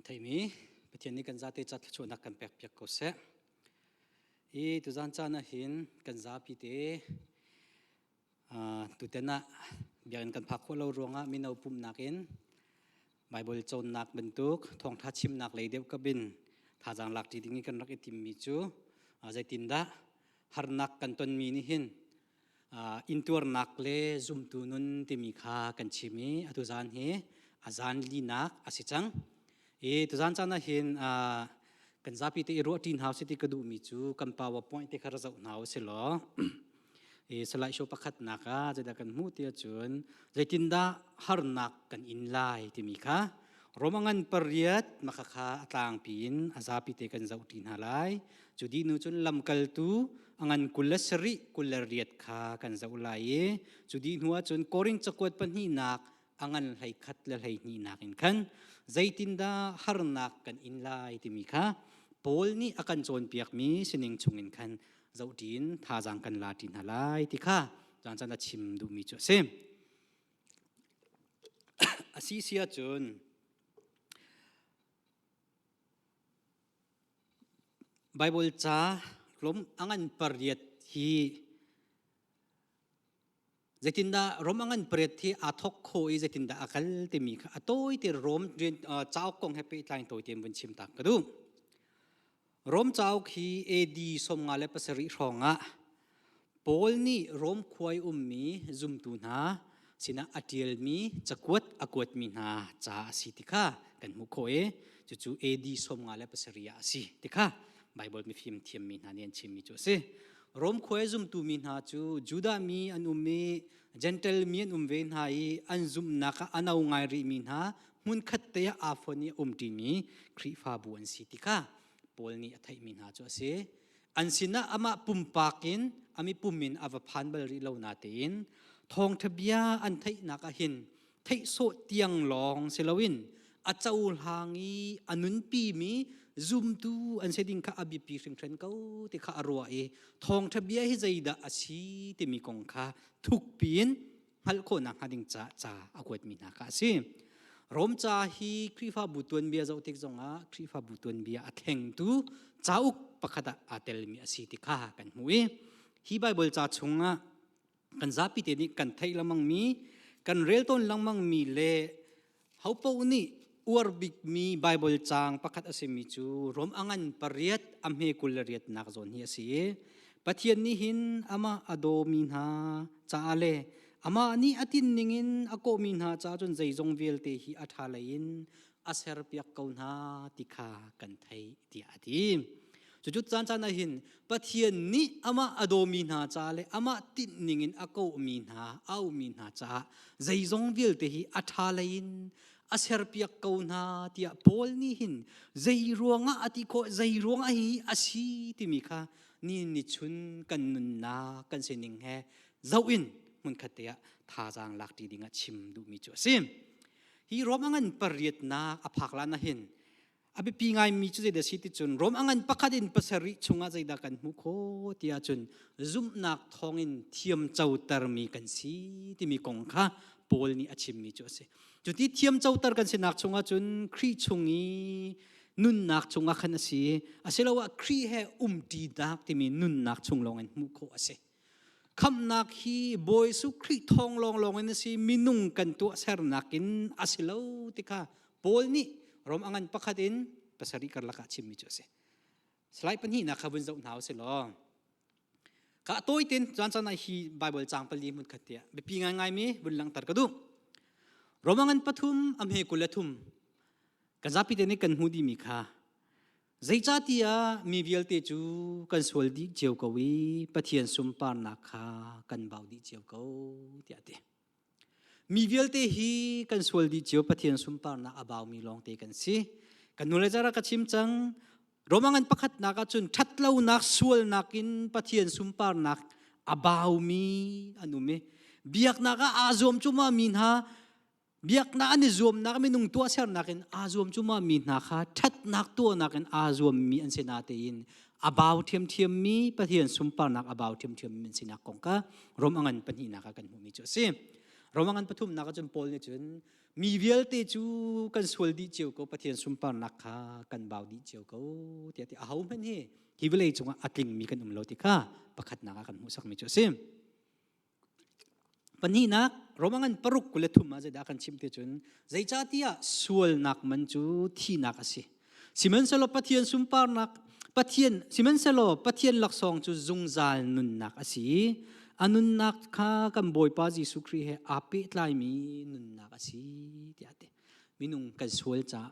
Kan theimi Pathian nih kan zate ca thluachuahnak kan pek piak ko seh. I tuzan caan ah hin kan zapi te tuten ah biakinn kan phak khawh lo ruangah mino pumhnak in Bible cawnnak bantuk thawngtha chimnak lei deuh ka bin thazaang lak ṭi ding i kan rak i timmi cu zeitindah harnak kan tonmi nih hin intuarnak le zumtu nun timi kha kan chim i atu zan hi a zan linak a si cang. I tuzan caan ah hin kan zapi te i ruah ṭi hna usih ti ka duhmi cu kan PowerPoint te kha ra zoh hna usih law i slide show pakhatnak ah zeidah kan hmuh ti ahcun zeitindah harnak kan in lai timi kha Roma ngan pariat makhakha a tlangpi in a zapi te kan zoh ṭi hna lai. Cu dih hnu cun lamkaltu a ngan 27 28 kha kan zoh lai i cu dih hnu ahcun Korin cakuat pahnihnak a ngan 11 le 12 nak in khan zeitindah harnak kan in lai timi kha Paul nih a kan cawnpiakmi sining chungin khan zohṭi in thazaang kan la ṭi hna lai ti kha caan caan a chim duhmi cu a si. A si si ahcun Baibal ca hlawm a ngan pariat hi zeitindah Rom a ngan pariat hi aa thawk khawh i zeitindah a kal timi kha a tawite Rom rian cauk kong he pehtlai tawi tein vun chim tak ka duh. Rom cauk hi AD 57 hrawng ah Paul nih Rom khua i ummi zumtu hna sinah a ṭialmi cakuat a kuatmi hna ca a si ti kha kan hmuh khawh i cucu AD 57 ah a si ti kha Baibal mifim thiammi hna nih an chimmi cu a si. Rom khua i zumtu mi hna cu Judah mi an um i Gentle mi an um ve hna i an zumhnak ah a no ngai rihmi hna hmunkhat te ah aa fon i a umṭimi Khrihfabu an si ti kha Paul nih a theihmi hna cu a si. An sinah amah pumpak in a mipum in a va phan bal rih lo natein thawngṭha bia an theihnak ah hin theih sawh tiang lawng si loin a cohlang i a nunpimi zumtu an si ding kha a biapi hringhran ko ti kha a ruah i thawngṭha bia hi zeidah a si timi kong kha thukpi in hngalh khawhnak hnga ding ca ca a kuatmi hna kha a si. Rom ca hi Khrihfabu tuanbia zoh tik zongah Khrihfabu tuanbia a thlengtu cauk pakhat ah aa telmi a si ti kha kan hmuh i hi Baibal ca chungah kan zapi te nih kan theih lengmangmi kan rel tawn lengmangmi le hopoh nih uar bikmi Baibal caang pakhat a simi cu Rom a ngan pariat a hme 28 nak zawn hi a si i Pathian nih hin amah a dawmi hna caah le amah nih a tin ningin a kawhmi hna caah cun zeizong vialte hi a ṭha lei in a serpiak ko hna ti kha kan theih tiah a ti. Cucu caan caan ah hin Pathian nih amah a dawmi hna ca le amah tinh ningin a kohmi hna, a aumi hna caah zeizong vialte hi a ṭha lei in a serpiak ko hna tiah Paul nih hin zei ruangah a ti khawh, zei ruangah hi a si timi kha ni ni chun kan nunnak kan sining he zoh in hmunkhat te ah thazaang lak ṭi ding ah chim duhmi cu a si. Hi Rom a ngan pariatnak a phak lan ah hin a biapi ngaimi cu zeidah si ti cun Rom a ngan pakhat in pasarih chungah zeidah kan hmuh khawh ti ahcun zumhnak thawngin thiam cotermi kan si timi kong kha Paul nih a chimmi cu a si. Cuti thiam coter kan sinak chungah cun Khrih chung i nunnak chungah khan a si asiloah Khrih he umṭinak timi nunnak chung lawngin hmuh khawh a si. Khamhnak hi Bawi Jesuh Khrih thawng lawnglawng in a si minung kan tuahsernak in a si lo ti kha Paul nih Rom a ngan pakhat in pasarih karlak ah chimmi cu a si. Slide pahnihnak kha vun zoh hna usih law. Ka tawi tin caan caan ah hi Bible caang pali hmun khat tiah biapi ngaingaimi vun langhter ka duh. Rom a ngan pathum a hme 23 kan zapi te nih kan hmu dihmi kha Zeicahtiah mi vialte cu kan sual dih cio ko i Pathian sunparnak kha kan bau dih cio ko tiah a ti. Mi vialte hi kan sual dih cio Pathian sunparnak a baumi lawngte kan si. Kan nu le zara ka chim cang. Roma ngan pakhatnak ah cun ṭhatlonak sualnak in Pathian sunparnak a baumi an um i biaknak ah aa zuam cuma mi hna Biaknak an i zuamnak minung tuahsernak in aa zuam cu ma mi hna kha ṭhatnak tuahnak in aa zuammi an si natein a bau ṭhiamṭhiammi Pathian sunparnak a bau ṭhiamṭhiammi an sinak kong kha Rom a ngan pahnihnak ah kan hmuhmi cu a si. Roma ngan pathumnak ahcun Paul nih cun mi vialte cu kan sual dih cio ko Pathian sunparnak kha kan bau dih cio ko tiah ti aho hmanh hi hi vawlei cungah a tlingmi kan um lo ti kha pakhatnak ah kan hmuhsakmi cu a si. Pahnihnak, Roma ngan paruk 23 ah zeidah kan chim ti cun zeicahtiah sualnak man cu thihnak a si. Sihmanhsehlaw Pathian sunparnak Pathian sihmanhsehlaw Pathian laksawng cu zungzal nunnak a si. A nunnak kha kan Bawipa Jesuh Khrih he aa pehtlaimi nunnak a si tiah a ti. Minung kan sual caah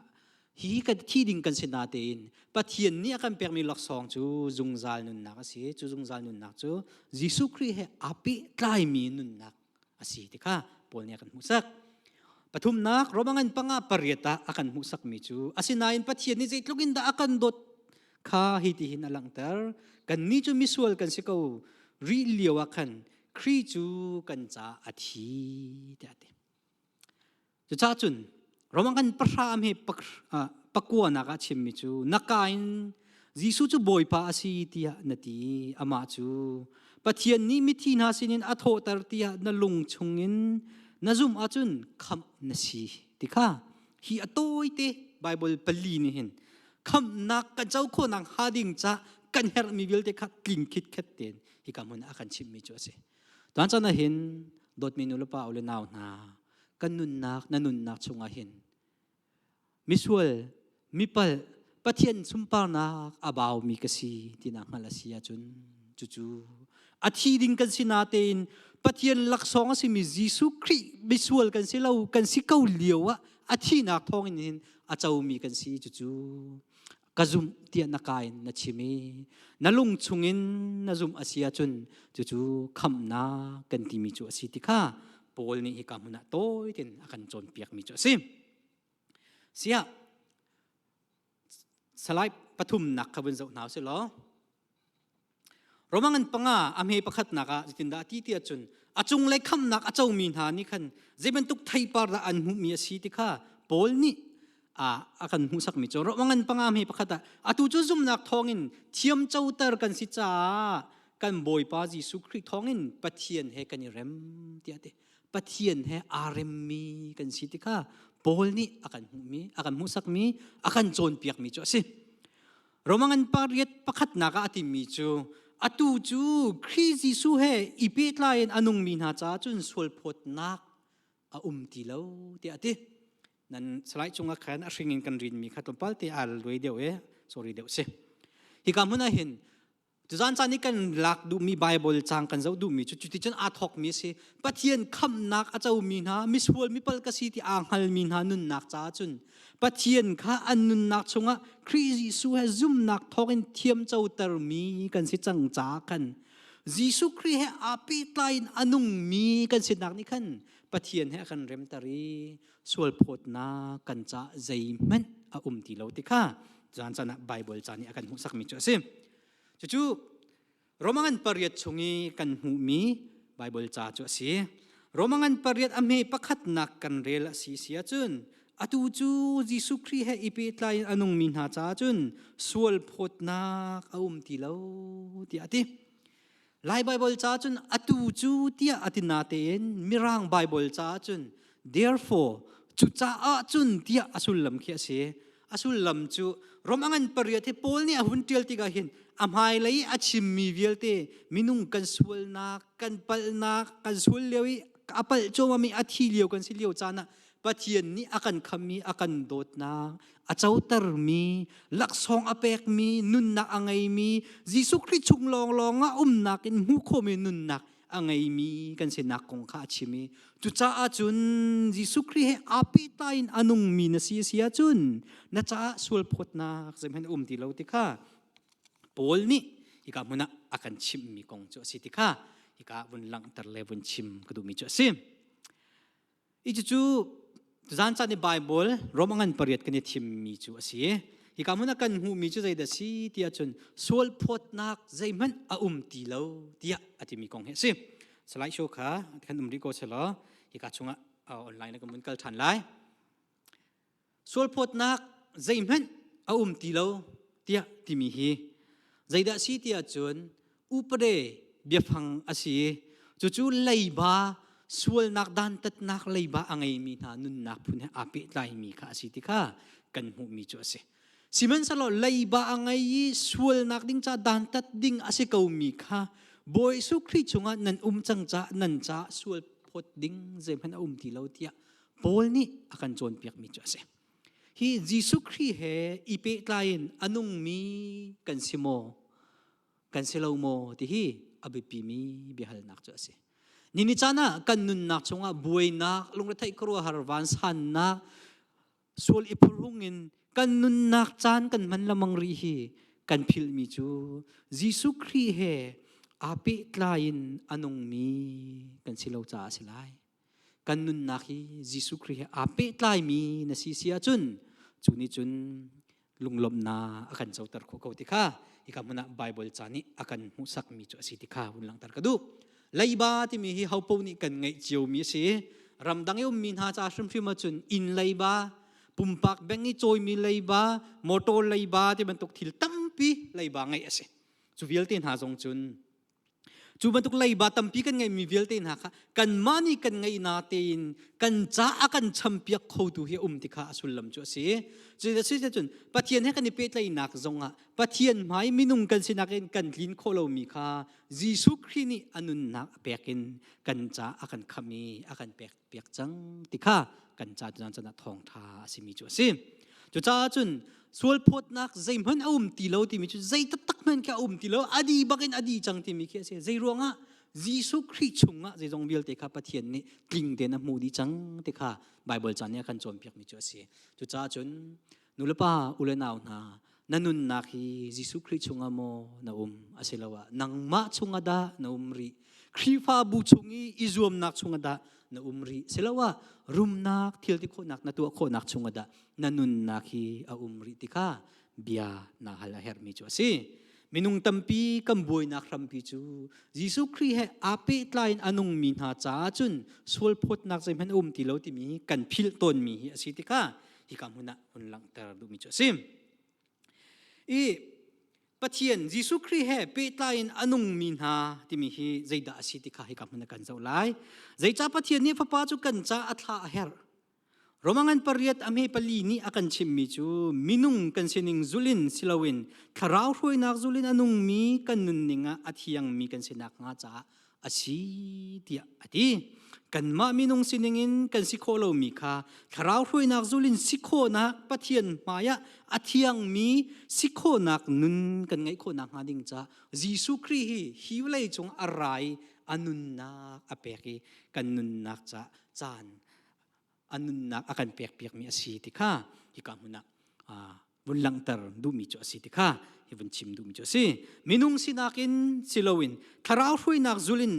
hi kan thi ding kan si natein Pathian nih a kan pekmi laksawng cu zungzal nunnak a si. Cu zungzal nunnak cu Jesuh Khrih he aa pehtlaimi nunnak a si ti kha Paul nih a kan hmuhsak. Pathumnak Roma ngan panga pariat ah a kan hmuhsakmi cu asinain Pathian nih zeitluk in dah a kan dawt kha hi ti hin a langhter. Kannih cu misual kan si ko rih lio ah khan Khrih cu kan caah a thi tiah a ti. Cucaah cun Roman kan pahra he pakuanak ah chimmi cu na ka in Jesuh cu Bawipa a si tiah na ti amah cu Pathian nih mithi hna sinin a thawhter tiah na lung chungin na zumh ahcun khamh na si ti kha hi a tawite Bible pali nih hin khamhnak kan co khawhnak hnga ding ca kan herhmi vialte kha tling khitkhet tein hika hmun ah a kan chimhmi cu a si. Tuan caan ah hin dawtmi nulepa u le nau hna kan nunnak na nunnak chungah hin misual mipal Pathian sunparnak a baumi ka si tinak hngalh a si ahcun cucu a thi ding kan si natein Pathian laksawng a simi Jesuh Khrih misual kan si lo kan si ko lio ah a thihnak thawngin hin a comi kan si cucu ka zumh tiah na ka in na chim i na lung chungin na zumh a si ahcun cucu khamhnak kan timi cu a si ti kha Paul nih hika hmun ah tawi tein a kan cawnpiakmi cu a si. Siah salai pathumnak kha vun zoh hna usih law Roman panga a hme pakhatnak ah zeitindah a ti ti ahcun a cunglei khamnak a comi hna nih khan zei bantuk theipar dah an hmuhmi a si ti kha Paul nih a kan hmuhsakmi cu Roman panga hme pakhat ah atu cu zumnak thawngin thiamcoter kan si caah kan Bawipa Jesuh Khrih thawngin Pathian he kan i rem tiah a ti. Pathian he aa remmi kan si ti kha Paul nih a kan hmuhmi, a kan hmuhsakmi, a kan cawnpiakmi cu a si. Roman pariat pakhatnak ah a timi cu atu cu Khrih Jesuh he i pehtlai in a nungmi hna caah cun sualphawtnak a um ti lo tiah a ti. Nan slide cungah khan a hring in kan rinmi kha tlawmpal te aa luai deuh e sorry deuh si. Hika hmun ah hin Tuzaan caan i kan lak duhmi Bible caang kan zoh duhmi cu cuticun aa thawkmi a si. Pathian khamhnak a comi hna, misual mipal ka si ti aa hngalmi hna nunnak caah cun Pathian kha an nunnak chungah Khrih Jesuh he zumhnak thawngin thiamcotermi kan si cang caah khan Jesuh Khrih he aa pehtlai in a nungmi kan sinak nih khan Pathian he a kan remter i sualphawtnak kan caah zeihmanh a um ti lo ti kha caan caan ah Bible ca nih a kan hmuhsakmi cu a si. Cucu Roman pariat chung i kan hmuhmi Bible ca cu a si. Roman pariat a hme pakhatnak kan rel a si si ahcun atu cu Jesuh Khrih he i pehtlai in a nungmi hna caah cun sual phawtnak a um ti lo tiah a ti. Lai Bible caah cun atu cu tiah a ti natein Mirang Bible caah cun therefore cucaah cun tiah a sullam khi a si. A sullam cu Rom a ngan pariat hi Paul nih a hun ṭial tikah hin a hmailei a chimmi vialte minung kan sualnak, kan palhnak, kan sual lio i a palh cuahmahmi a thi lio kan si lio caan ah Pathian nih a kan khammi, a kan dawtnak, a cotermi, laksawng a pekmi, nunnak a ngeimi, Jesuh Khrih chung lawnglawng ah umnak in hmuh khawhmi nunnak a ngeimi kan sinak kong kha a chim i cucaah cun Jesuh Khrih he aa pehtlai in a nungmi na si a si ahcun na caah sualphawtnak zeihmanh a um ti lo ti kha Paul nih hika hmun ah a kan chimhmi kong cu a si ti kha hika vun langhter le vun chim ka duhmi cu a si. I cucu zan caan i Bible Rom a ngan pariat kan i thimmi cu a si. Hika hmun ah kan hmuhmi cu zeidah a si tiah cun sualphawtnak zeihmanh a um ti lo tiah a timi kong hi a si. Slide show kha kan um rih ko selaw hika chungah online ah kan vun kal ṭhan lai. Sualphawtnak zeihmanh a um ti lo tiah timi hi zeidah a si tiah cun upade biafang a si i cucu leiba sualnak dantatnak leiba a ngeimi hna nunnak phun he aa pehtlaimi kha a si ti kha kan hmuhmi cu a si. Sihmanhsehlaw leiba a ngei i sualnak ding ca dantat ding a si komi kha Bawi Jesuh Khrih chungah nan um cang caah nan caah sual phawt ding zeihmanh a um ti lo tiah Paul nih a kan cawnpiakmi cu a si. Hi Jesuh Khrih he i pehtlai in a nungmi kan si maw? Kan si lo maw? ti hi a biapimi biahalnak cu a si. Nini caan ah kan nunnak chungah buainak, lungretheih khuaruahhar vansannak, sual i phurhung in kan nunnak caan kan hman lamang rih hi kan philhmi cu Jesuh Khrih he aa pehtlai in a nungmi kan si lo caah a si lai. Kan nunnak hi Jesuh Khrih he aa pehtlaimi na si si ahcun cu nih cun lunglawmhnak a kan coter khawh ko ti kha hika hmun ah Bible ca nih a kan hmuhsakmi cu a si ti kha hun langhter ka duh. Leiba timi hi hopo nih kan ngeih ciomi a si. Ramdang i ummi hna ca hrimhrim ahcun inn leiba, pumpak bank i cawimi leiba, motor leiba ti bantuk thil tampi leiba ngeih a si. Cu vialte hna zong cun Cu bantuk leiba tampi kan ngeihmi vialte hna kha kanmah nih kan ngeih na tein kan ca a kan champiak khotu hi a um ti kha a sullam cu a si. Cuticun Pathian he kan i pehtlaihnak zongah Pathian hmai minung kan sinak in kan tlin khawh lomi kha Jesuh Khrih nih a nunnak a pek in kan ca a kan khamh i a kan pek piak cang ti kha kan ca cun chan ah thawngtha a simi cu a si. Cucaah cun sualphawtnak zeihmanh a um ti lo timi cu zei taktak hmanh khi a um ti lo a di bakin a di cang timi khi a si. Zei ruangah Jesuh Khrih chungah zeizong vialte kha Pathian nih tling tein a hmuh dih cang ti kha Baibal ca nih a kan cawnpiakmi cu a si. Cucaah cun nulepa u le nau hna na nunnak hi Jesuh Khrih chungah maw na um asiloah nangmah chungah dah na um rih Khrihfabu chung i i zuamnak chungah dah na um rih siloah rumnak thil ti khawhnak na tuah khawhnak chungah dah na nunnak hi a um rih ti kha bia na hal a herhmi cu a si minung tampi kan buainak hrampi cu Jesuh Khrih he aa pehtlai in a nungmi hna caah cun sual phawtnak zeihmanh a um ti lo timi kan philh tawnmi hi a si tikah hika hmun ah hun langhter duhmi cu a si. I Pathian Jesuh Khrih he pehtlai in a nungmi hna timi hi zeidah a si ti kha hika hmun ah kan zoh lai. Zeicah Pathian nih Fapa cu kan ca a thla a herh? Romangan pariat a hme pali nih a kan chimmi cu minung kan sining zulin siloin thlarau hruainak zulin a nungmi kan nunning ah a thiangmi kan si nakhnga caah a si tiah a ti. Kanmah minung sining in kan si khawh lomi kha thlarau hruainak zulin si khawhnak Pathian hmaiah a thiangmi si khawhnak nun kan ngeih khawhnak hnga ding caah Jesuh Khrih hi hi vawlei cung a rai a nunnak a pek i kan nunnak caah caan a nunnak a kan pekpiakmi a si ti kha hika hmun ah vun langhter duhmi cu a si ti kha hi vun chim duhmi cu a si. Minung sinak in si loin thlarau hruainak zul in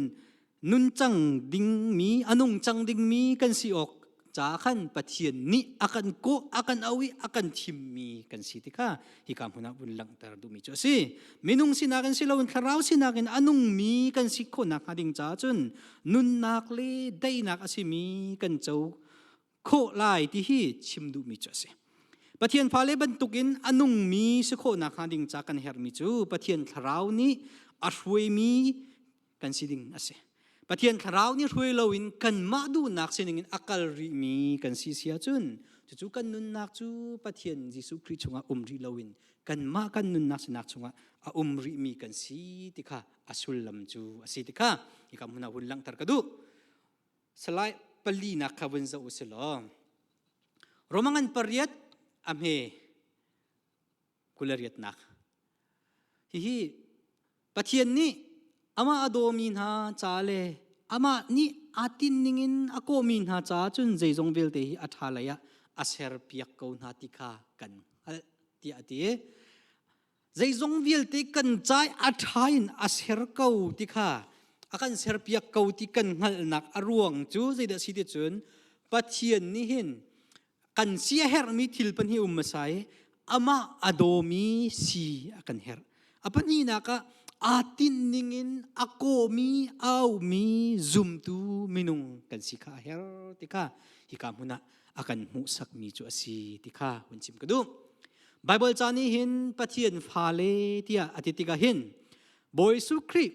nuncang dingmi a nungcang dingmi kan si awk ca khan Pathian nih a kan kawh a kan auh i a kan thimmi kan si ti kha hika hmun ah vun langhter duhmi cu a si. Minung sinak in si loin thlarau sinak in a nungmi kan si khawhnak hnga ding caah cun nunnak le daihnak a simi kan co khawh lai ti hi chim duhmi cu a si. Pathian fale bantukin a nungmi si khawhnak hnga ding ca kan herhmi cu Pathian thlarau nih a hruaimi kan si ding a si. Pathian thlarau nih hruai loin kanmah duhnak sining in a kal rihmi kan si si ahcun cucu kan nunnak cu Pathian Jesuh Khrih chungah um rih loin kanmah kan nunnak sinak chungah a um rihmi kan si ti kha a sullam cu a si ti kha hika hmun ah hun langhter ka duh. Salai palinak kha vun zoh u si law Romangan pariat a hme kulariatnak hihi Pathian nih amah a dawmi hna ca le amah nih aa tinh ningin a kawhmi hna caah cun zeizong vialte hi a ṭha lei ah a serpiak ko hna ti kha kan hngalh tiah a ti. Zeizong vialte kan ca i a ṭha in a ser ko ti kha a kan serpiak ko ti kan hngalhnak a ruang cu zeidah a si ti cun Pathian nih hin kan si a herhmi thil pahnih um hmasa i amah a dawmi si a kan herh. A pahnihnak ah aa tinh ningin a kawhmi a aumi zumtu minung kan si kha a herh ti kha hika hmun ah a kan hmuhsakmi cu a si ti kha hun chim ka duh. Baibal ca nih hin Pathian fale tiah a ti tikah hin Bawi Jesuh Khrih.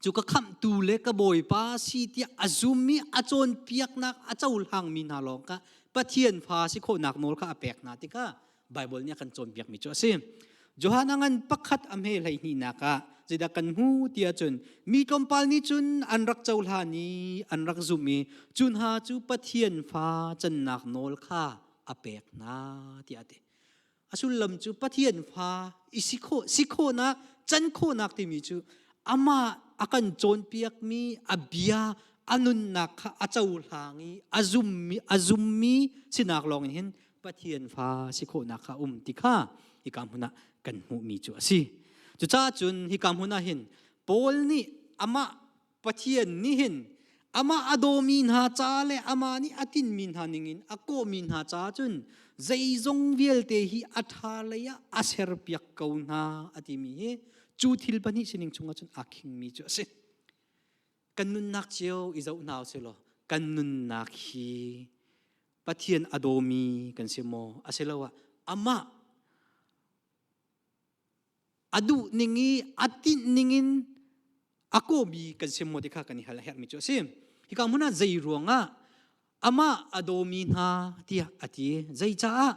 Cu ka khamhtu le ka bawipa si tiah a zummi a cawnpiaknak a cohlangmi hna lawng kha Pathian fa si khawhnak nawl kha a pek hna tikah Baibal nih a kan cawnpiakmi cu a si. Johan a ngan pakhat a hme hleihnihnak ah zeidah kan hmu ti ahcun mi tlawmpal nih cun an rak cohlan i an rak zumh i cu hna cu Pathian fa cannak nawl kha a pek hna tiah a ti. A sullam cu Pathian fa i si khawh si khawhnak can khawhnak timi cu amah a kan cawnpiakmi a bia a nunnak kha a cohlang i a zummi a zummi sinak lawng in hin Pathian fa si khawhnak kha um ti kha hika hmun ah kan hmuhmi cu a si. Cucaah cun hika hmun ah hin Paul nih amah Pathian nih hin amah a dawmi hna ca le amah nih a tinhmi hna ningin a kawhmi hna ca cun zeizong vialte hi a ṭha lei ah a serpiak ko hna a timi hi cu thil pahnih sining chungah cun aa khingmi cu a si. Kan nunnak cio i zoh hna usih law kan nunnak hi Pathian a dawmi kan si maw asiloah amah a duh ning i a tinh ning in a kawmi kan si maw ti kha kan i hal a herhmi cu a si. Hika hmun ah zei ruangah amah a dawmi hna tiah a ti zeicaah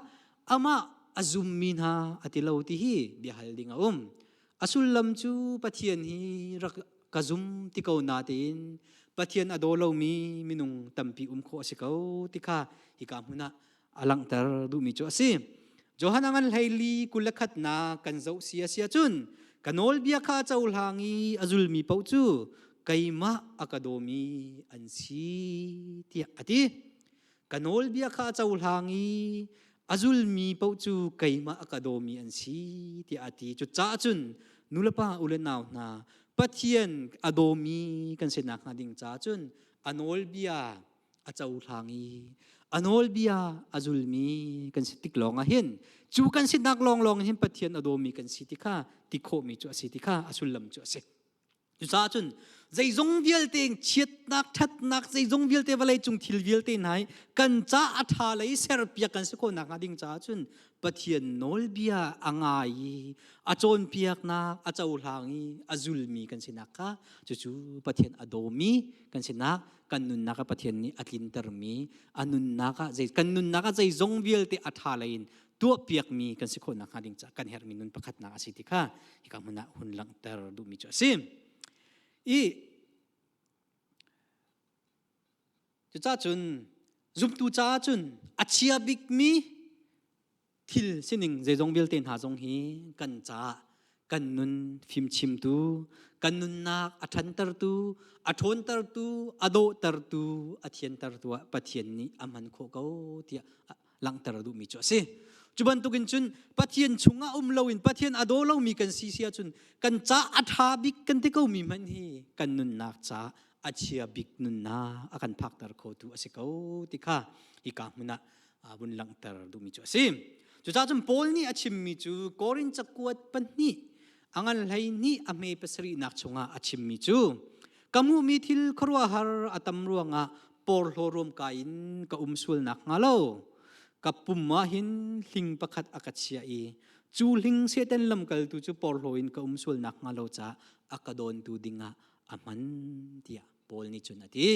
amah a zummi hna a ti lo ti hi biahal ding a um. A sullam cu Pathian hi rak ka zum ti ko natein Pathian a daw lomi minung tampi um khawh a si ko ti kha hika hmun ah a langhter duhmi cu a si. Johan a ngan hleili 21nak kan zoh si a si ahcun ka nawlbia kha a cohlang i a zulmi paoh cu keimah a ka dawmi an si tiah a ti. Ka nawlbia kha a cohlang i a zulmi paoh cu keimah a ka dawmi an si tiah a ti. Cucaah cun nulepa u le nau hna Pathian a dawmi kan si nakhnga ding caah cun a nawlbia a cohlang i a nawlbia a zulmi kan si tik lawng ah hin cu kan sinak lawnglawng hin Pathian a dawmi kan si ti kha ti khawhmi cu a si ti kha a sullam cu a si. Cucaah cun zeizong vialte chiatnak ṭhatnak zeizong vialte vawlei cung thil vialte hna hi kan ca a ṭha lei serpiak kan si khawh nakhnga ding caah cun Pathian nawlbia a ngai i a cawnpiaknak a cohlang i a zulmi kan sinak kha cucu Pathian a dawmi kan sinak kan nunnak ah Pathian nih a tlintermi a nunnak ah zei kan nunnak ah zeizong vialte a ṭha lei in tuahpiakmi kan si khawh nakhnga ding caah kan herhmi nun pakhatnak a si ti kha hika hmun ah hun langhter duhmi cu a si. I cucaah cun zumtu caah cun a chia bikmi thil sining zeizong vialte hna zong hi kan caah kan nun fimchimtu kan nunnak a ṭhantertu a ṭhawntertu a dawhtertu a thiantertu ah Pathian nih a hman khawh ko tiah langhter duhmi cu a si. Cu bantukin cun Pathian chungah um loin Pathian a daw lomi kan si si ahcun kan ca a ṭha bik kan ti komi hmanh hi kan nunnak ca a chia bik nunnak a kan phakter khotu a si ko ti kha hika hmun ah vun langhter duhmi cu a si. Cucaah cun Paul nih a chimmi cu Korin cakuat pahnih a ngan 12 a hme pasarihnak chungah a chimmi cu ka hmuhmi thil khuaruahhar a tam ruangah porhlaw ruamkai in ka um sual nakhnga lo ka pum ah hin hling pakhat a ka chiah i cu hling Satan lamkaltu cu porhlaw in ka um sual nakhnga lo caah a ka dawntu dingah a hman tiah Paul nih cun a ti.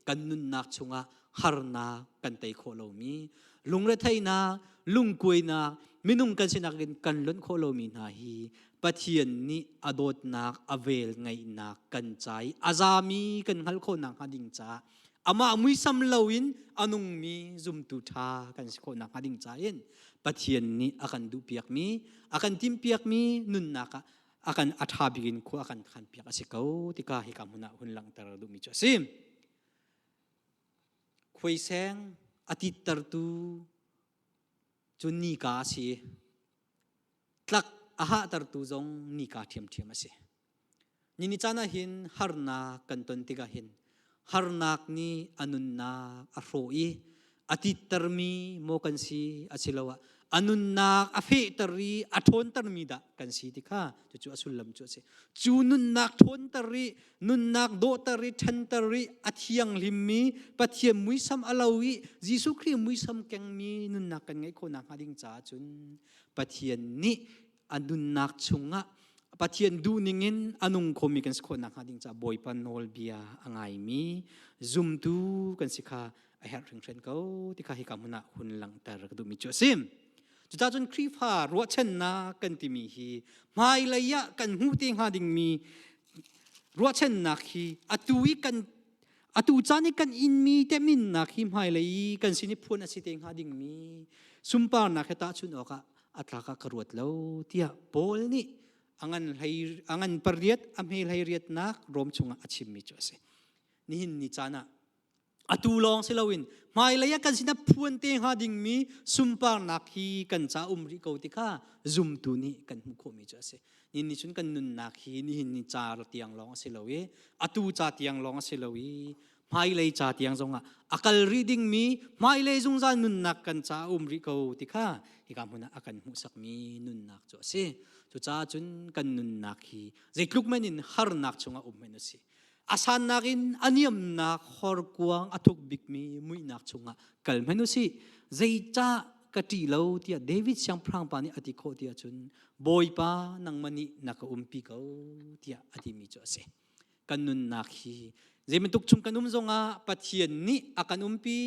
Kan nunnak chungah harnak kan tei khawh lomi, lungretheihnak, lungkuainak, minung kan sinak in kan lonh khawh lomi hna hi Pathian nih a dawtnak, a vel ngeihnak kan ca i a zami kan hngalh khawh nakhnga ding caah amah muisam loin a nungmi zumtu ṭha kan si khawh nakhnga ding ca in Pathian nih a kan duhpiakmi, a kan timhpiakmi nunnak ah a kan a ṭha bik in khua a kan khanpiak a si ko tika hika hmun ah hun langhter duhmi cu a si. Khuaiseng a tittertu cu nika a si. Tlak a hahtertu zong nika ṭhiamṭhiam a si. Nini caan ah hin harnak kan ton tikah hin harnak nih a nunnak a hrawh i a tittermi maw kan si asiloah a nunnak a fehter i a ṭhawntermi dah kan si ti kha cucu a sullam cu a si. Cu nunnak ṭhawnter i nunnak dawhter i ṭhanter i a thianghlimmi Pathian muisam a lo i Jesuh Khrih muisam kengmi nunnak kan ngeih khawh nakhnga ding caah cun Pathian nih a nunnak chungah. Pathian duhning in a nung khomi kan si khawh nakhnga ding caah Bawipa nawlbia a ngaimi zumtu kan si kha a herh hringhran ko ti kha hika hmun ah hun langhter ka duhmi cu a si. Cucaah cun Khrihfa ruahchannak kan timi hi hmailei ah kan hmuh te hnga dingmi ruahchannak hi atu i kan atu caan i kan inmi teminnak hi hmailei i kan sin i phuan a si te hnga dingmi sunparnak he tahchunh awkah a tlak ah ka ruat lo tiah Paul nih a ngan hlei a ngan pariat a hme hlei riatnak Rom chungah a chimmi cu a si. Nihin ni caan ah atu lawng si loin hmailei ah kan sinah phuan te hnga dingmi sunparnak hi kan ca um rih ko ti kha zumtu nih kan hmuh khawhmi cu a si. Nihin ni cun kan nunnak hi nihin ni ca tiang lawng a si lo i atu ca tiang lawng a si lo i hmailei ca tiang zongah a kal rih dingmi hmailei zungzal nunnak kan ca a um rih ko ti kha hika hmun ah a kan hmuhsakmi nunnak cu a si. Cucaah cun kan nunnak hi zeitluk men in harnak chungah um men a si. A sannak in a niamnak horkuang a thuk bikmi muihnak chungah kal hmanh u sih. Zeicah ka ṭih lo tiah David siangpahrang pa nih a ti khawh ti ahcun Bawipa nangmah nih na ka umpi ko tiah a timi cu a si. Kan nunnak hi zei bantuk chung kan um zongah Pathian nih a kan umpi,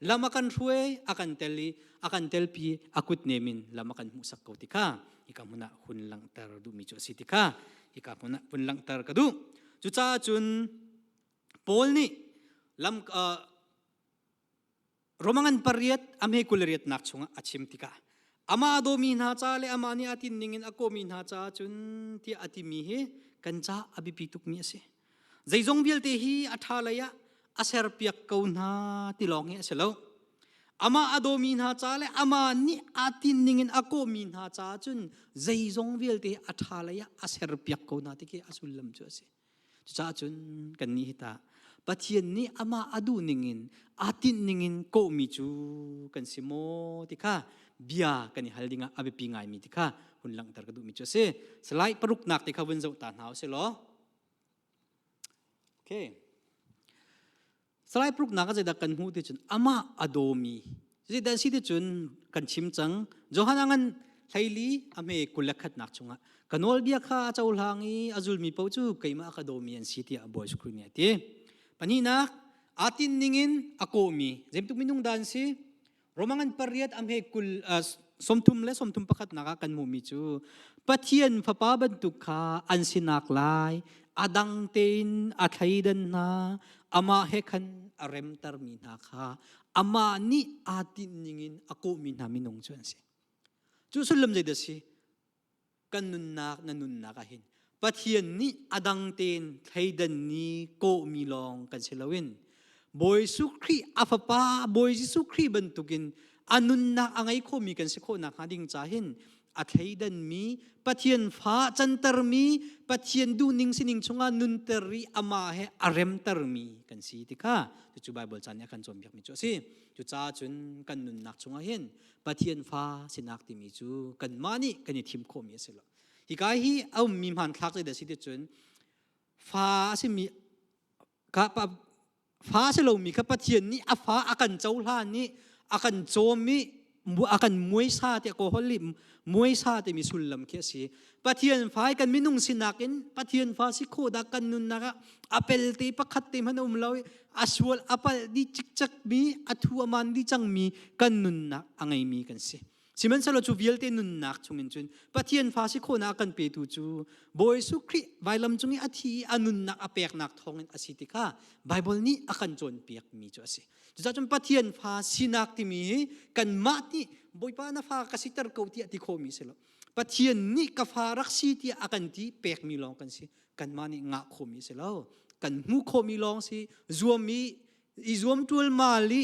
lam a kan hruai, a kan tel i a kan telpi, a kut nem in lam a kan hmuhsak ko ti kha hika hmun ah hun langhter duhmi cu a si ti kha hika hmun ah hun langhter ka duh. Cucaah cun Paul nih lam Romangan pariat a hme kul riatnak chungah a chim tikah amah a dawmi hna ca le amah nih a tin ningin a kawmi hna caah cun tiah a timi hi kan ca a biapi tukmi a si. Zeizong vialte hi a ṭha lei ah a serpiak ko hna ti lawng hi a si lo. Amah a dawmi hna ca le amah nih aa tin ningin a kawmi hna caah cun zeizong vialte a ṭha lei ah a serpiak ko hna ti khi a sullam cu a si. Cucaah cun kannih hi tah Pathian nih amah a duh ningin aa tinh ningin kawhmi cu kan si maw ti kha bia kan i hal dingah a biapi ngaimi ti kha hun langhter ka duhmi cu a si. Salai paruknak ti kha vun zoh ta hna u sih law. Okay. Salai paruknak ah zeidah kan hmuh ti cun amah a dawmi zeidah si ti cun kan chim cang Johan a ngan hleili a hme 21 nak chungah ka nawlbia kha a cohlang i a zulmi paoh cu keimah a ka dawmi an si tiah Bawi Jesuh Khrih nih a ti. Pahnihnak aa tinh ningin a kawhmi zeibantuk minung dah an si? Roman an pariat a hme kul 30 le 31 nak ah kan hmuhmi cu Pathian fapa bantuk kha an sinak lai a dang tein a thleidan hna amah he khan a remtermi hna kha amah nih aa tinh ningin a kawhmi hna minung cu an si. Cu sullam zeidah si? Kan nunnak na nunnak ah hin Pathian nih a dang tein thleidan ni kawhmi lawng kan si loin Bawi Jesuh Khrih a fapa Bawi Jesuh Khrih bantukin a nunnak a ngei khomi kan si khawh nakhnga ding ca hin a thleidanmi Pathian fa cantermi Pathian duhning sining chungah nunter i amah he a remtermi kan si ti kha cucu Bible ca nih a kan cawnpiakmi cu a si. Cucaah cun kan nunnak chungah hin Pathian fa sinak timi cu kanmah nih kan i thim khawhmi a si lo. Hika hi a ummi hmanthlak zeidah si ti cun fa a simi ka fa a si lomi kha Pathian nih a fa a kan cohlan i a kan cawm i a kan muaisa tiah kaw holh i muaisa timi sullam khi a si. Pathian fa kan minung sinak in Pathian fa si khawh dah kan nunnak ah a pelte pakhat te hmanh a um lo i a sual a palh dih cikcek mi a thu a man dih cangmi kan nunnak a ngeimi kan si. Sihmanhsehlaw cu vialte nunnak chungin cun Pathian fa si khawhnak a kan petu cu Bawi Jesuh Khrih vailam cung i a thi i a nunnak a peknak thawngin a si ti kha Baibal nih a kan cawnpiakmi cu a si. Cucaah cun Pathian fa sinak timi hi kanmah nih Bawipa na fa ka siter ko tiah ti khawhmi si lo. Pathian nih ka fa rak si tiah a kan ti pekmi lawng kan si. Kanmah nih ngah khawhmi si lo. Kan hmuh khawhmi lawng si. Zuam i i zuam ṭualmal i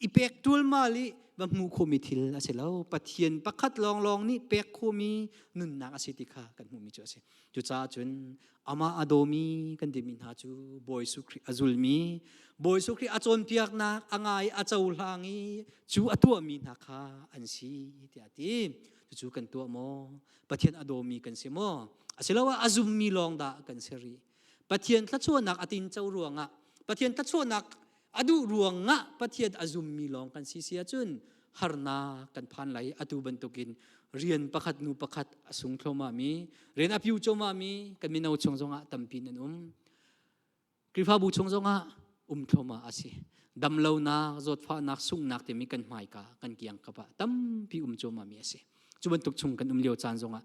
i pek ṭualmal i va hmuh khawhmi thil a si lo. Pathian pakhat lawnglawng nih pek khawhmi nunnak a si ti kha kan hmuhmi cu a si. Cucaah cun amah a dawmi kan timi hna cu Bawi Jesuh Khrih a zulmi, Bawi Jesuh Khrih a cawnpiaknak a ngai a cohlang i cu a tuahmi hna kha an si tiah a ti. Cucu kan tuah maw? Pathian a dawmi kan si maw? Asiloah a zummi lawng dah kan si rih? Pathian thluachuahnak a tinco ruangah Pathian thluachuahnak a duh ruangah Pathian a zummi lawng kan si si ahcun harnak kan phan lai atu bantukin. Rian pakhat nu pakhat a sung thluahmahmi, rian a piu cuahmahmi kan mino chung zongah tampi nan um. Khrihfabu chung zongah um thluahmah a si. Damlonak, zawtfahnak, sunghnak timi kan hmaika, kan kiang kap ah tampi um cuahmahmi a si. Cu bantuk chung kan um lio caan zongah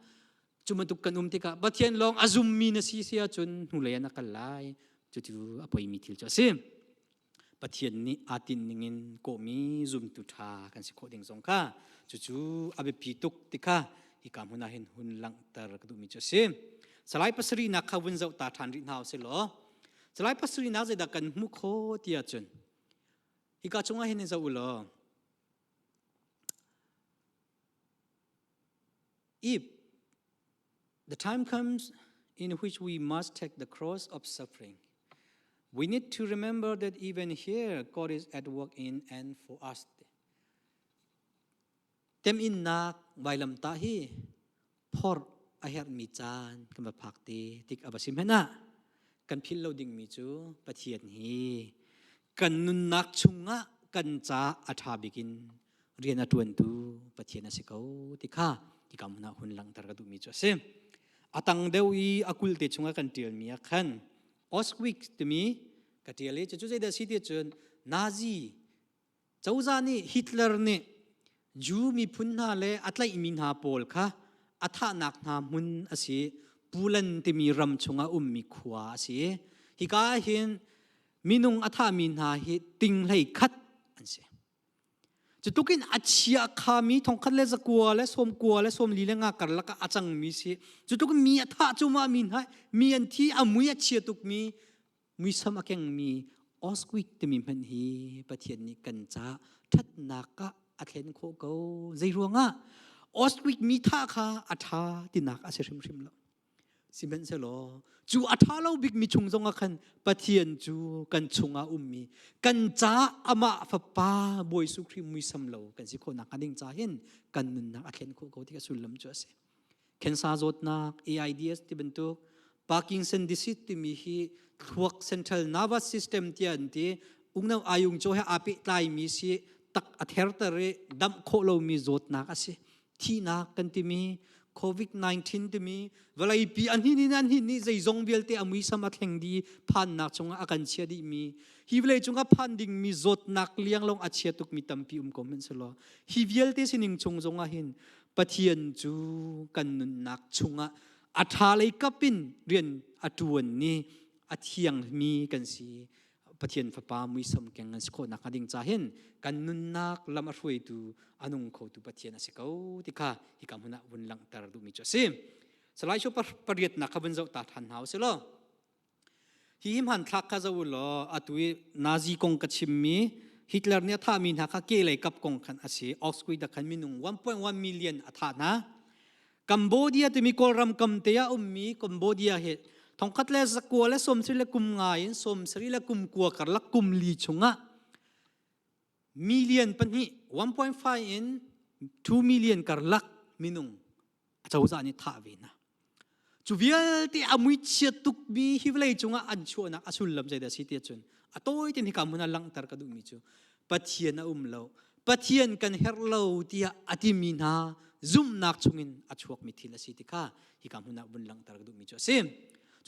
cu bantuk kan um tikah Pathian lawng a zummi na si si ahcun hnulei ah na kal lai. Cucu a poimi thil cu a si. Pathian nih aa tinh ningin kawhmi zumtu ṭha kan si khawh ding zong kha cucu a biapi tuk ti kha hika hmun ah hin hun langhter ka duhmi cu a si. Salai pasarihnak kha vun zoh ta ṭhan rih hna usih law Salai pasarihnak zeidah kan hmuh khawh ti ahcun hika chungah hin zoh u law if The time comes in which we must take the cross of suffering. We need to remember that even here, God is at work in and for us. Teminnak vailamtah hi phorh a herhmi caan kan va phak te tik a va si hmanh ah kan philh lo dingmi cu Pathian hi kan nunnak chungah kan ca a ṭha bik in rian a ṭuantu Pathian a si ko ti kha hika hmun ah hun langhter ka duhmi cu a si. A tang deuh i a kulte chungah kan ṭialmi ah khan Auschwitz timi ka ṭial i cucu zeidah a si ti cun Nazi cozah nih Hitler nih Jew miphun hna le a tlaihmi hna pawl kha a thahnak hna hmun a si. Poland timi ram chungah ummi khua a si. Hika ah hin minung a thahmi hna hi ting hlei khat an si. Cutluk in a chia khami thongkhat le zakua le sawmkua le sawmli le nga karlak ah a cangmi si. Cutluk mi a thah cuahmah mi hna mi an thi a mui a chia tukmi muisam a kengmi Auschwitz timi hmanh hi Pathian nih kan ca ṭhatnak ah a thlen khawh ko. Zei ruangah Auschwitz mi thah kha a ṭha tinak a si hrimhrim lo. Sihmanhsehlaw cu a ṭha lo bikmi chung zongah khan Pathian cu kan chungah ummi kan ca amah Fapa Bawi Jesuh Khrih muisam lo kan si khawh nakhnga ding ca hin kan nunnak a thlen khawh ko ti kha sullam cu a si. Cancer zawtnak, AIDS ti bantuk, Parkinson disease timi hi thluak central nervous system tiah an ti. Ungno ayung chaw he aa pehtlaimi si tak a therter i damh khawh lomi zawtnak a si. Thihnak kan timi COVID-19 timi vawleipi an hin in an hin nih zeizong vialte a muisam a thleng dih phannak chungah a kan chia dihmi hi vawlei cungah phan dingmi zawtnak liang lawng a chia tukmi tampi um ko hmanhsehlaw hi vialte sining chung zongah hin Pathian cu kan nunnak chungah a ṭha lei kap in rian a ṭuan ni a thiangmi kan si Pathian Fapa muisam keng an si khawh nakhnga ding ca hin kan nunnak lam a hruaitu a nung khotu Pathian a si ko ti kha hika hmun ah vun langhter duhmi cu a si. Salai Shu pariatnak kha vun zoh ta ṭhan hna usih law hi hmanthlak kha zoh u law atu i Nazi kong ka chimmi Hitler nih a thahmi hna kha ke lei kap kong khan a si. Auschwitz ah khan minung 1.1 million a thah hna. Cambodia timi Kawlram kam te ah ummi Cambodia hi thongkhat le zakua le sawmsarih le kum nga in sawmsarih le kum kua karlak kum li chungah million pahnih 1.5 in 2 million karlak minung acozah nih thah ve hna. Cu vialte a muichia tukmi hi vawlei cungah an chuahnak a sullam zeidah a si ti ahcun a tawi tein hika hmun ah langhter ka duhmi cu Pathian a um lo Pathian kan herh lo tiah a timi hna zumhnak chungin a chuakmi thil a si ti kha hika hmun ah vun langhter ka duhmi cu a si.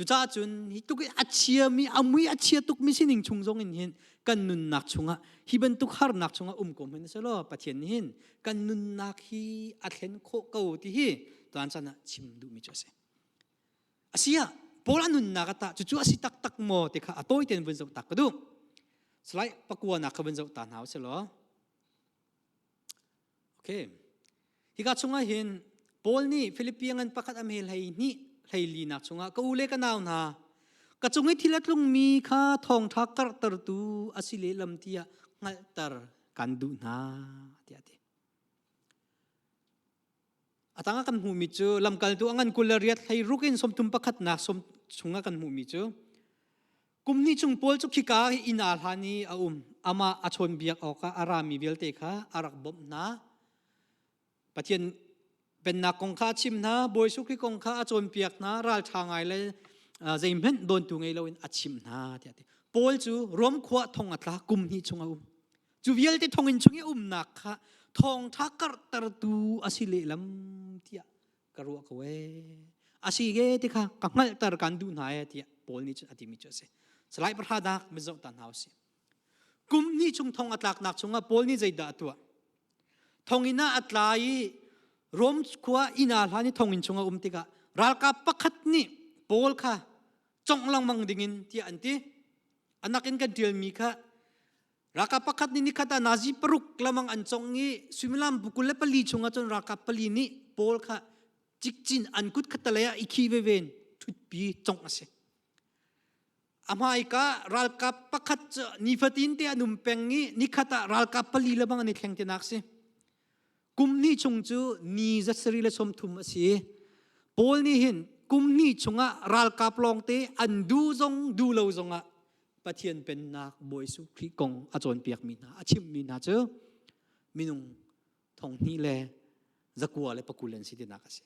Cucaah cun hi tluk in a chiami a mui a chia tukmi sining chung zong in hin kan nunnak chungah hi bantuk harnak chungah um ko hmanh selaw Pathian nih hin kan nunnak hi a thlen khawh ko ti hi tuan chan ah chim duhmi cu a si. Asiah Paul a nunnak a tah cucu a si taktak maw ti kha a tawi tein vun zoh tak ka duh. Salai pakua nak kha vun zoh ta hna usih law. Okay. Hika chungah hin Paul nih Filipi ngan pakhat a hme hlei hnih hlei linak chungah ka u le ka nau hna ka cung i thil a tlungmi kha thawngṭha karhtertu a si lehlam tiah hngalhter kan duh hna tiah a ti. A tangah kan hmuhmi cu lamkaltu a ngan 28 hlei ruk in sawmthum pakhatnak sawm chungah kan hmuhmi cu kum hnih chung Paul cu khika inn aa hlan i a um. Amah a chawnbiak awkah a rami vialte kha a rak bawmh hna. Pathian pennak kong kha a chim hna, Bawi Jesuh Khrih kong kha a cawnpiak hna, ralṭha ngai le zeihmanh dawntu ngei loin a chimh hna tiah a ti. Paul cu Rom khua thong a tla kum hnih chung a um. Cu vialte thonginn chung i umnak kha Thawngṭha karhtertu a si lehlam tiah ka ruah ko ee. A si ge ti kha ka hngalhter kan duh hna ee tiah Paul nih cun a timi cu a si. Salai pahra dak mizoh ta hna usih. Kum hnih chung thong a tlaknak chungah Paul nih zeidah a tuah? Thonginn ah a tla i Rom khua inn ah hlan i thonginn chung a um tikah ralkap pakhat nih Paul kha congh lengmang dingin tiah an ti. Anak in kan ṭialmi kha ralkap pakhat nih nikhat ah nazi paruk lamang an congh i suimilam 24 chungah cun ralkap pali nih Paul kha cikcin an kut khattalei ah i khi veve in ṭhutpi congh a si. A hmaika ralkap pakhat cu nifatin te an um peng i nikhat ah ralkap pali lebang an i thleng tinak si. Kum hnih chung cu ni zasarih le 30 a si. Paul nih hin kum hnih chungah ralkap lawngte an duh zong duh lo zongah Pathian pennak Bawi Jesuh Khrih kong a cawnpiakmi hna, a chimhmi hna cu minung thong hnih le zakua le pakul an si tinak a si.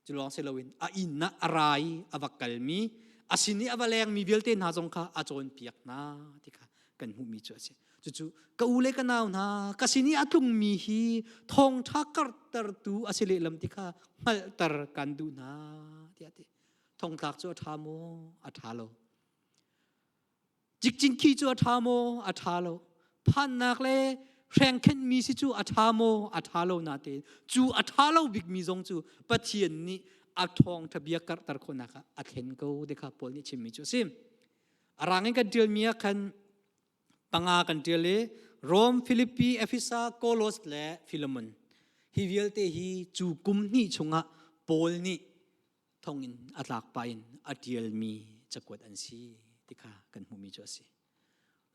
Cu lawng si loin a inn ah a ra i a va kalmi a sin i a va lengmi vialte hna zong kha a cawnpiak hna ti kha kan hmuhmi cu a si. Cucu ka u le ka nau hna ka sin i a tlungmi hi thawngṭha karhtertu a si lehlam ti kha hngalhter kan duh hna tiah a ti. Thongtlak cu a ṭha maw? A ṭha lo. Cikcin khi cu a ṭha maw? A ṭha lo. Phannak le hrengkhenhmi si cu a ṭha maw? A ṭha lo natein cu a ṭha lo bikmi zong cu Pathian nih a ṭhawngṭha bia karhter khawhnak ah a thlen ko ti kha Paul nih chimmi cu a si. A rang in kan ṭialmi ah khan panga kan ṭial i Rom, Filipi, Efesa, Kolos le Filemon. Hi vialte hi cu kum hnih chungah Paul nih thonginn a tlak pah in a ṭialmi cakuat an si ti kha kan hmuhmi cu a si.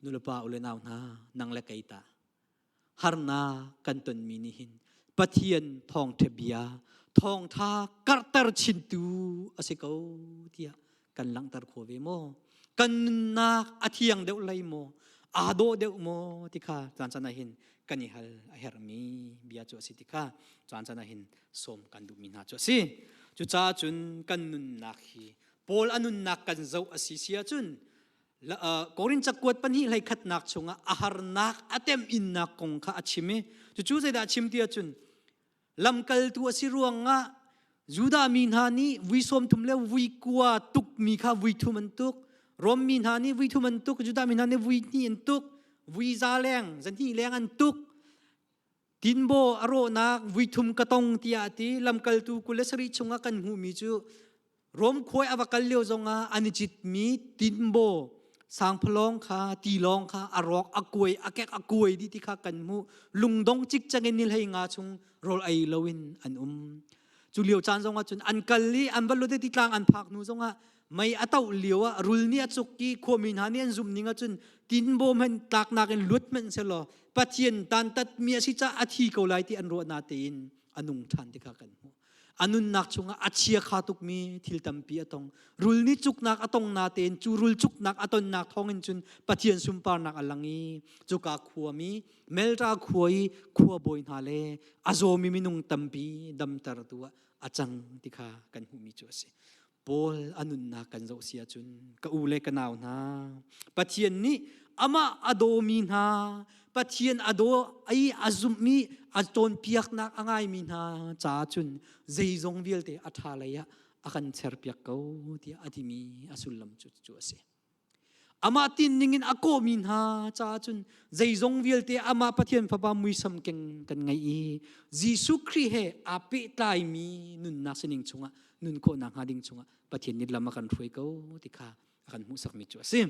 Nulepa u le nau hna, nang le kei ta harnak kan tonmi nih hin Pathian thawngṭha bia thawngṭha karhter chintu a si ko tiah kan langhter khawh ve maw? Kan nunnak a thiang deuh lai maw? Aa dawh deuh maw? ti kha caan caan ah hin kan i hal a herhmi bia cu a si ti kha caan caan ah hin sawm kan duhmi hna cu a si. Cucaah cun kan nunnak hi Paul a nunnak kan zoh a si si ahcun Korin cakuat pahnih hlei khatnak chungah a harnak a temhinnak kong kha a chim i cucu zeidah a chim ti ahcun lamkaltu a si ruangah Judah mi hna nih vui 30 le vui kua tukmi kha vui thum an tuk Rom mi hna nih vui thum an tuk Judah mi hna nih vui hnih an tuk vui za leng zahnih leng an tuk Tinbaw a rawhnak vuithum ka tong tiah a ti. Lamkaltu 27 chungah kan hmuhmi cu Rom khuai a va kal lio zongah an i citmi tinbaw sangphalawng kha tilawng kha a rawk a kuai a kek a kuai dih ti kha kan hmuh. Lungdong cikcek in ni hlei nga chung rawl ei loin an um. Cu lio caan zongah cun an kal i an va lut i titlang an phak hnu zongah mei a toh lio ah rul nih a cuk i khuami hna nih an zumh ning ahcun tinbawm hen tlaknak in luat hmanh selaw Pathian dantatmi a si caah a thi ko lai ti an ruah na tein a nung ṭhan ti kha kan hmuh. A nunnak chungah a chia kha tukmi thil tampi a tong. Rul nih cuknak a tong na tein cu rul cuknak a tonnak thawngin cun Pathian sunparnak a lang i cuka khuami Melta khua i khuabawi hna le a zawmi minung tampi damtertu ah a cang ti kha kan hmuhmi cu a si. Paul a nunnak kan zoh si ahcun ka u le ka nau hna Pathian nih amah a dawmi hna Pathian a daw i a zumhmi a cawnpiaknak a ngaimi hna caah cun zeizong vialte a ṭha lei ah a kan cherpiak ko tiah a timi a sullam cu cu a si. Amah tin ningin a kawhmi hna caah cun zeizong vialte amah Pathian Fapa muisam keng kan ngei i Jesuh Khrih he aa pehtlaimi nunnak sining chungah nun khawhnak hnga ding chungah Pathian nih lam a kan hruai ko ti kha a kan hmuhsakmi cu a si.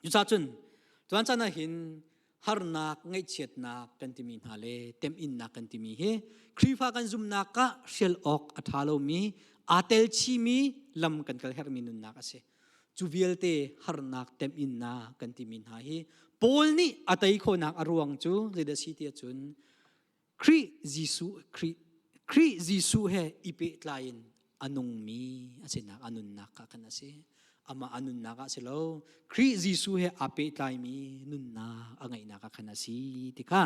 Cucaah cun tuan caan ah hin harnak ngaihchiatnak kan timi hna le temhinnak kan timi hi Khrihfa kan zumhnak ah hrial awk a ṭha lomi aa tel chihmi lam kan kal herhmi nunnak a si. Cu vialte harnak temhinnak kan timi hna hi Paul nih a tei khawhnak a ruang cu zeidah si ti ahcun Khrih Jesuh Khrih Khrih Jesuh he i pehtlai in a nungmi a sinak a nunnak kha kan a si. Amah a nunnak ah si lo Khrih Jesuh he aa pehtlaimi nunnak a ngeihnak ah khan a si ti kha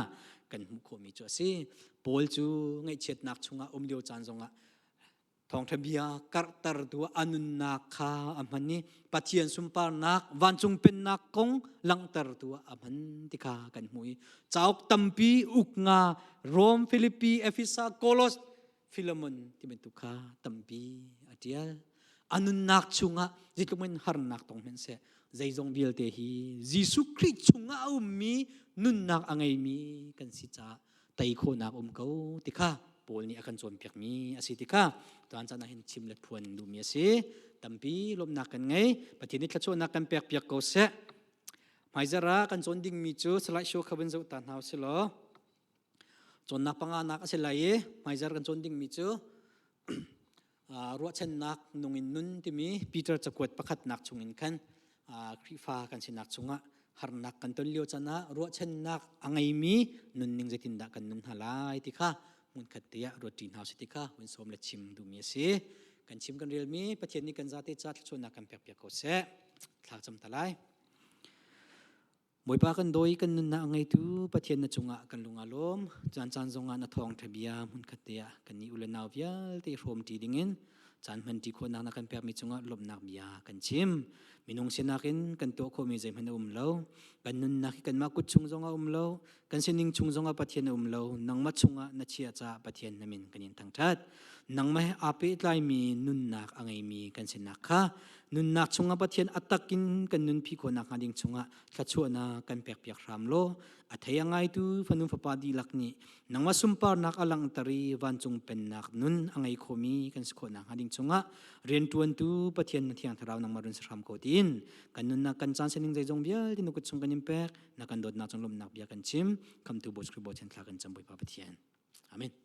kan hmuh khawhmi cu a si. Paul cu ngaihchiatnak chungah um lio caan zongah. Thawngṭha bia karhtertu a nunnak kha a hman i Pathian sunparnak vancung pennak kong langhtertu a hman ti kha kan hmuh i cauk tampi uk nga Rom, Filipi, Efesa, Kolos, Philemon ti bantuk kha tampi a ṭial. A nunnak chungah zeitluk in harnak tong hmanhseh zeizong vialte hi Jesuh Khrih chungah a ummi nunnak a ngeimi kan si caah tei khawhnak um ko ti kha Paul nih a kan cawnpiakmi a si ti kha tuan caan ah hin chim le phuan duhmi a si. Tampi lawmhnak kan ngei. Pathian nih thluachuahnak kan pek piak ko seh. Hmaizarh ah kan cawn dingmi cu slide show kha vun zoh ta hna usih law cawnnak panganak a si lai i hmaizarh kan cawn dingmi cu ruahchannak nung in nun timi Peter cakuat pakhatnak chungin khan Khrihfa kan sinak chungah harnak kan ton lio caan ah ruahchannak a ngeimi nunning zeitindah kan nun hna lai ti kha hmunkhat te ah ruatṭi hna usih ti kha hun sawm le chim duhmi a si. Kan chim kan relmi Pathian nih kan zate ca thluachuahnak kan pekpiak ko seh. Thla cam ta lai. Bawipa kan dawi kan nunnak a ngeitu Pathian na cungah kan lung aa lawm. Caan caan zongah na thawngṭha bia hmunkhat te ah kan nih u le nau vialte hrawmṭi dingin caan hmanṭi khawhnak na kan pekmi cungah lawmhnak bia kan chim. Minung sinak in kan tuah khawhmi zeihmanh a um lo. Kan nunnak hi kanmah kut chung zongah um lo. Kan sining chung zongah Pathian a um lo. Nangmah chungah na chiah caah Pathian na min kan in thangṭhat. Nangmah he aa pehtlaimi nunnak a ngeimi kan sinak kha nunnak chungah Pathian a takin kan nunpi khawhnak hnga ding chungah thluachuahnak kan pekpiak hram law a thei a ngaitu fanu fapa dihlak nih nangmah sunparnak a langhter i vancung pennak nun a ngei khomi kan si khawhnak hnga ding chungah rianṭuantu Pathian na thiang thlarau nangmah run si hram ko tiin kan nunnak kan caan sining zeizong vialte na kut chung kan in pek na kan dawtnak cung lawmhnak bia kan chim khamtu Bawi Khrih Bawi thla kan cam Bawipa Pathian. Amen.